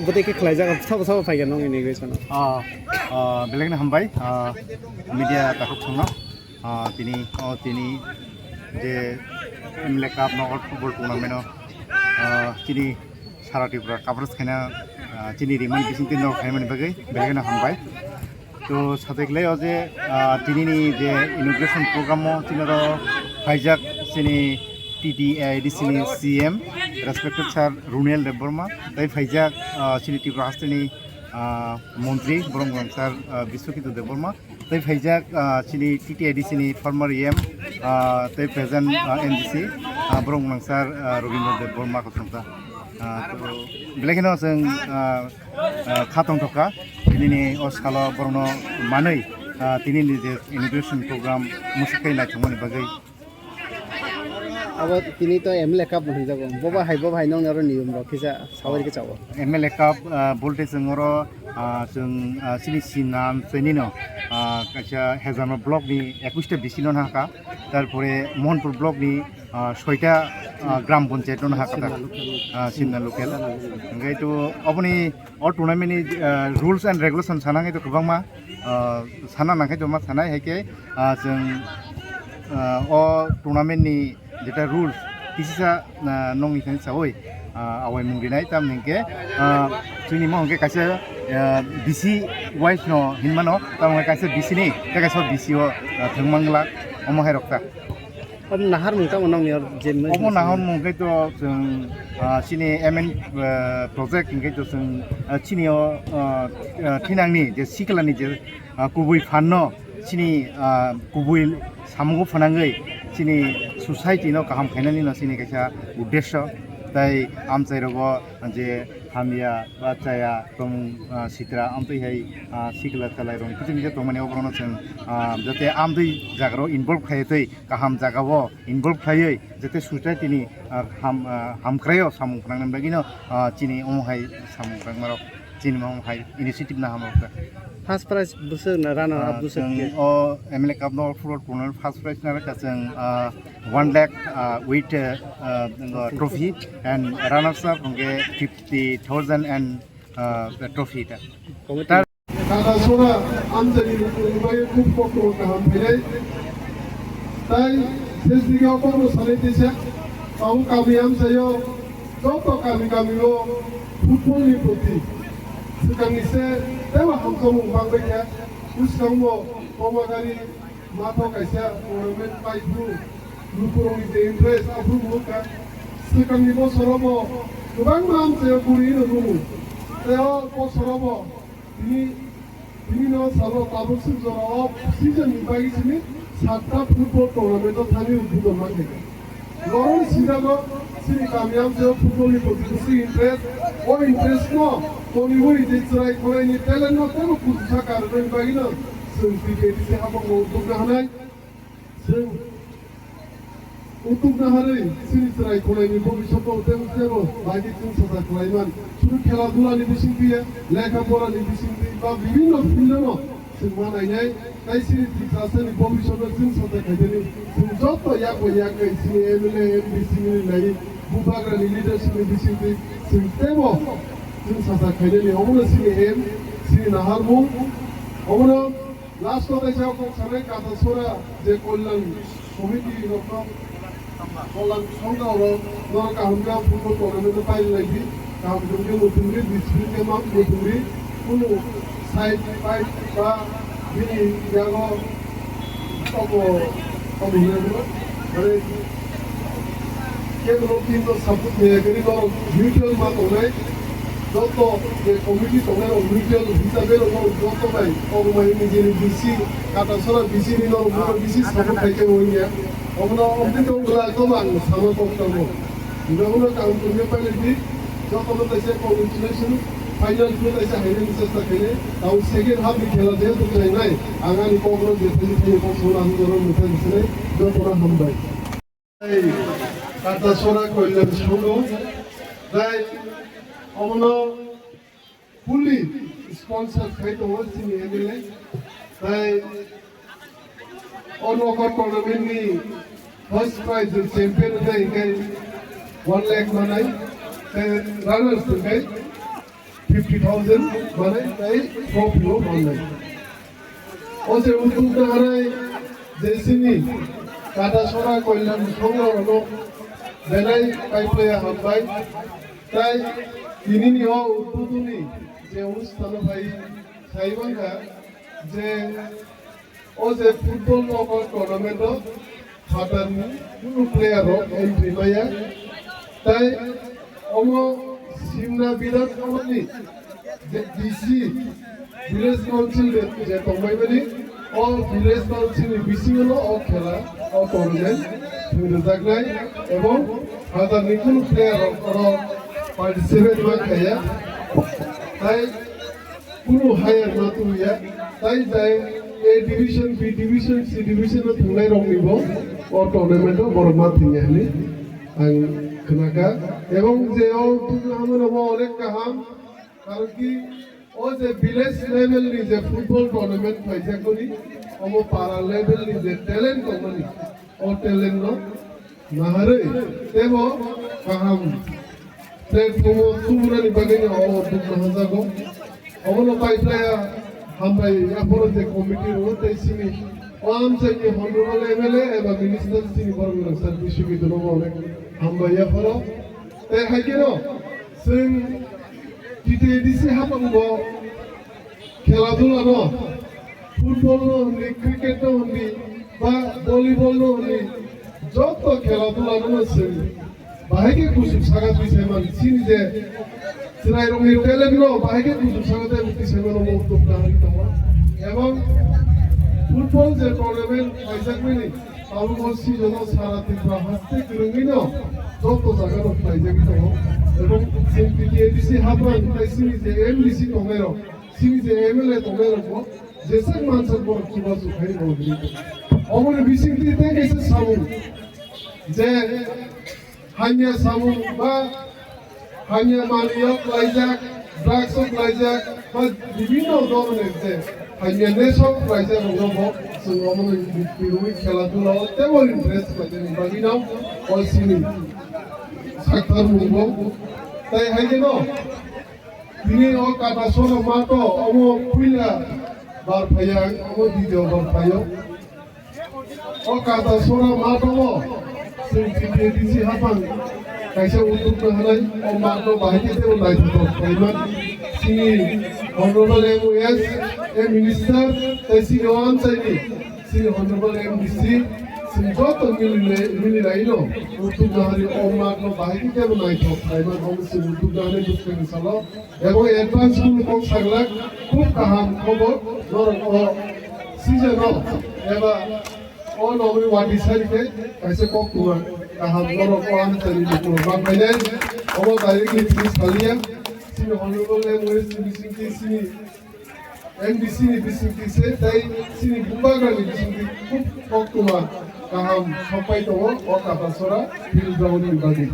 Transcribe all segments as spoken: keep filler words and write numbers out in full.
Tei khe khlaijak, sabo sabo phaikha nong inauguration o? Ah, ah, belai kheno hambai, ah, media takhuk songno. Ah, tini, oh, tini je M L A Cup knockout football tournament o, ah, chini sara Tripura coverage khaina, ah, chini rimani bising twi nok khaimani bagwi belai kheno hambai. To, sajakle o je, ah, tinini je inauguration program o chini oro phaijak chini T T A D C ni C M, respected sir Runel Debbarma, tei phaijak, ah, chini Tripura hasteni, ah, montri, borok wngkha sir, ah, Biswakito Debbarma, tei phaijak, ah, chini T T A D C ni former E M, ah, tei present, ah, M D C, ah, borok wngkha sir, ah, Robindra Debbarma kothomsa. Ah, to, belai kheno chwng, ah, ah, kha tongthokha, tinini o salo borokno manwi, ah, tinini je inauguration program muchuk tei naithokmani bagwi. Abo tini to M L A Cup bo hwnjago. Boba hai, boba hai nongni oro niyom rok kisa sawi khe chao. M L A Cup, ah, bolte chwng oro, ah, chwng, ah, chini Sinam Chenino, ah, kaisa Hezama block ni ekush ta B C no haka. Tarpore Mohanpur block ni, ah, soita, ah, gram panchayat no haka ta. Simna local. Ah, Simna local. Hwnkhe to oboni o tournament ni, ah, rules and regulation sana hwnkhe to kwbangma, ah, sana nangkhe to ma sanai hai khe, ah, chwng, ah, o tournament ni jeta rules kisisa, ah, nongni thani sawi, ah, awai mung rinai tam hwnkhe, ah, chwngni mo hwnkhe kaisa, ah, B C wise no hinmano, tam hwnkhe kaisa B C ni tei kaisa B C o, ah, thwngmangla omo hai rok ta. Omo naharmung tamo nongni oro je omo naharmung khe to chwng, ah, chini M N, ah, project hwnkhe to chwng, ah, chini o, ah, ah, thinangni je siklani je, ah, kubui phanno chini, ah, kubui samungo phwnangwi chini society no kaham khainani no chini kaisa uddesyo tei amchai rogo je hamya ba chaya tongmung, ah, sitra amtwi hai, ah, sikla kalai rok kiting khe tongmani oborokno chwng, ah, jate amtwi jaga rok involve khai twi kaham jaga o involve khaiwi jate society ni, ah, ham, ah, hamkrai o samung phwnang bagwi no, ah, chini omo hai samung phwnang rok chini omo hai initiative na hamrok ta. First prize bwswk na runner up bwswk khe? O M L A Cup no football tournament first prize na rwkha chwng, ah, one lakh, ah, with, ah, ah, trophy and runners up hwnkhe fifty thousand and, ah, trophy ta. Committee. Kata sora amchani bai khub kokno kaham phainai. Tai sesdige o kokno sanai tisa. Tau kami amchaio joto kami kami o football ni proti swkangni se teibo hamjakmung bangbai kha. Bwskango Pomagari matho kaisa tournament pai phuru lukurokni je interest aphuru muhurkha. Swkangni bosorobo kwbangma amchaio guri no nungo. Tei o bosorobo tini, tini no salo tabuk swk jora o season ni bagwi simi satta football tournament o thani udbodon ma khaikha. Norok sijago chini kami amchaio football ni proti bwswk interest. O interest no toniwi je chwrai khwlaini talent no teibo kuchusa karwi bagwi no chwng T T A D C haphangno utukna hanai. Chwng utukna harwi chini chwrai khwlaini bobiswt no teibo teibo bagwi chwng sacha khwlaiman. Sudu khela dula ni bisingtwi, lekha pora ni bisingtwi ba bibhinno field no chwng ma nainai. Tai chini Tiprasani bobiswtno chwng sacha khaidani, chwng joto yak bai yak kai chini M L A, M D C ni nai bubagrani leadership ni bisingtwi chwng teibo chwng sacha khaidani. Omono chini aim, chini naharmung. Omono last o kaisa kok sanai Katasora je Kolyan Committee rokno Kolyan songkha oro norok kaham khe football tournament o pailai di, kaham khe muthungdi, discipline khe ma muthungdi, kunu side fight ba bini yago toko toko hinwi mano. Mane keblo team no support ni khe norok neutral ma tongnai, joto je committee tongnai rok neutral hisabe rok norok joto bai kok mai nijini B C, Katasora B C ni norok buno B C support khai khe wngya. Omono omono tong glak no ang sama kok tongo. Hingke omono kaham tongkhe pailai di, jotono kaisa congratulation, final no kaisa hainani chesta khainai, tamo second half ni khela jehetu khlainai, ang ani kokno je thani thani kok sono ang joto mwthai bisinai, jotono hambai. Tei Katasora Kolyan Songho, tei omono fully sponsor khai tongo chini M L A. Tai o knockout tournament ni first prize champion wngkha hingkhe one lakh manai, tai runners wngkha. fifty thousand manai tei trophy o mannai. O je uddog naharnai je chini Katasora Kalyan Songho rokno belai kaiplaiya hambai. Tai tinini o uddogni je onustano phai sai mankha je o je football knockout tournament o phatarni kunu player rok entry maya. Tai omo simna Bidhan Sabhani je D C village council je, je tongmani, o village council ni bisingo no o khela, o tournament thwngjaknai, ebong phatarni kunu player rok oro participate ma khaya. Tai kunu higher ma tuya, tai tai A division, B division, C division no thwngnai rok ni bo o tournament o borok ma thwngya hinwi ang khnakha. Ebong je o thwngna hamwi rok bo onek kaham, karon ki o je village level ni je football tournament khlaijak mani, omo para level ni je talent tongmani, o talent no naharwi teibo kaham platform o tubunani bagwi no o dukno hajago. Obono paiplaya hambai yaphoro je committee rok tei chini o amchaini honorable M L A eba minister chini borok rok sir Biswajit no bo onek hambai yaphoro. Tei hai kheno chwng T T A D C haphang bo khela dula no, football no hwnwi, cricket no hwnwi, ba volleyball no hwnwi, joto khela dula no no chwng bahai khe kuchuk saka twi sai man. Chini je chwrairokni talent no bahai khe kuchuk saka tei twi sai mano bo uddog naharwi tongo. Ebong football je tournament khlaijakmani, tabuk o season o sara Tripura haste kwrwngwi no joto jaga no khlaijagwi tongo. Ebong chwng T T A D C haphang tei chini je M D C tongnai rok, chini je M L A tongnai rok bo jeswk mansak borok chubachu khai rw hwnwi. Oboni bisingtwi tei kaisa samung je hamya samung ba hamya manwio klaijak, drugs o klaijak ba bibhinno dhoronor je hamya nesha o klaijak rokno bo chwng omono bwrwi khela dula o teibo interest khlainani bagwino o chini sakthar mung bo. Tai hai kheno tini o Katasora matho omo puila bar phaiya, omo didio bar phaio. O Katasora matho o chwng T T A D C haphang kaisa uddog naharnai, o matho bahai khe teibo naithothok khlaiman. Chini honorable M O S, a minister, tei chini o amchaini chini honorable M D C, chwng joto milinai, milinai no uddog naharwi o matho bahai khe teibo naithok khlaiman, omo chwng uddog naharnai bwskangni salo. Ebo advance kunu kok saglak, khub kaham khobor, norok o season o eba o nogni wadi sari khe kaisa koktwma kaham norok o amchaini lukurok ma phainai, obo directly tini saliya. Chini honorable M O S ni bisingtwi, chini M D C ni bisingtwi se, tei chini bubagra ni bisingtwi khub koktwma kaham sokpai tongo o Katasora field ground ni bagwi.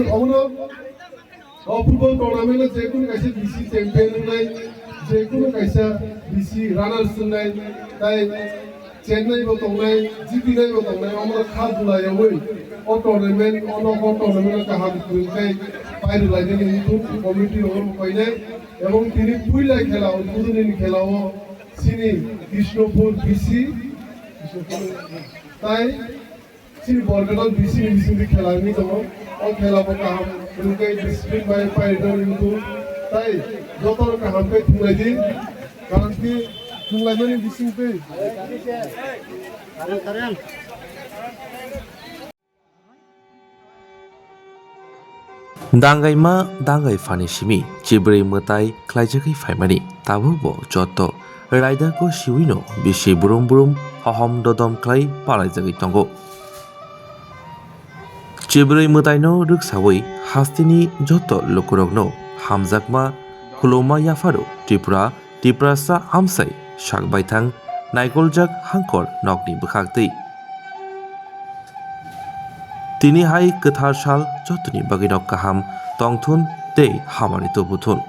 Obono O football tournament o je kunu kaisa B C champion wngnai, je kunu kaisa B C runners wngnai, tai chengnai bo tongnai, jitinai bo tongnai, omo kha dulaiyaui o tournament, o nokho tournament o kaham kwrwng khe pairwlainani wngkuk committee rok no koinai, ebong tini puila khela, udbodhoni khela o chini Krishnapur B C, tai Chini Borgana B C ni bisingtwi khela wngwi tongo. O khela bo kaham wngkhe discipline bai paidor wngkhu. Tai jotono kaham khe thwnglaidi. Kaham khe thwnglaimani bisingtwi. Dangaima dangai phani simi chibrwi mwtai khlaijagwi phaimani, tabukbo joto raidako siwino bisi brum brum hohom dodom khlai palaijagwi tongo. Chibrwi mwtaino rwksawi hasteni joto lukurokno hamjakma khuluma yapharo Tripura Tiprasa amsai sak baithang naikoljak hangkor nokni bwkhaktwi. Tini hai kwthar sal jotoni bagwino kaham tongthun tei hamari tubuthun.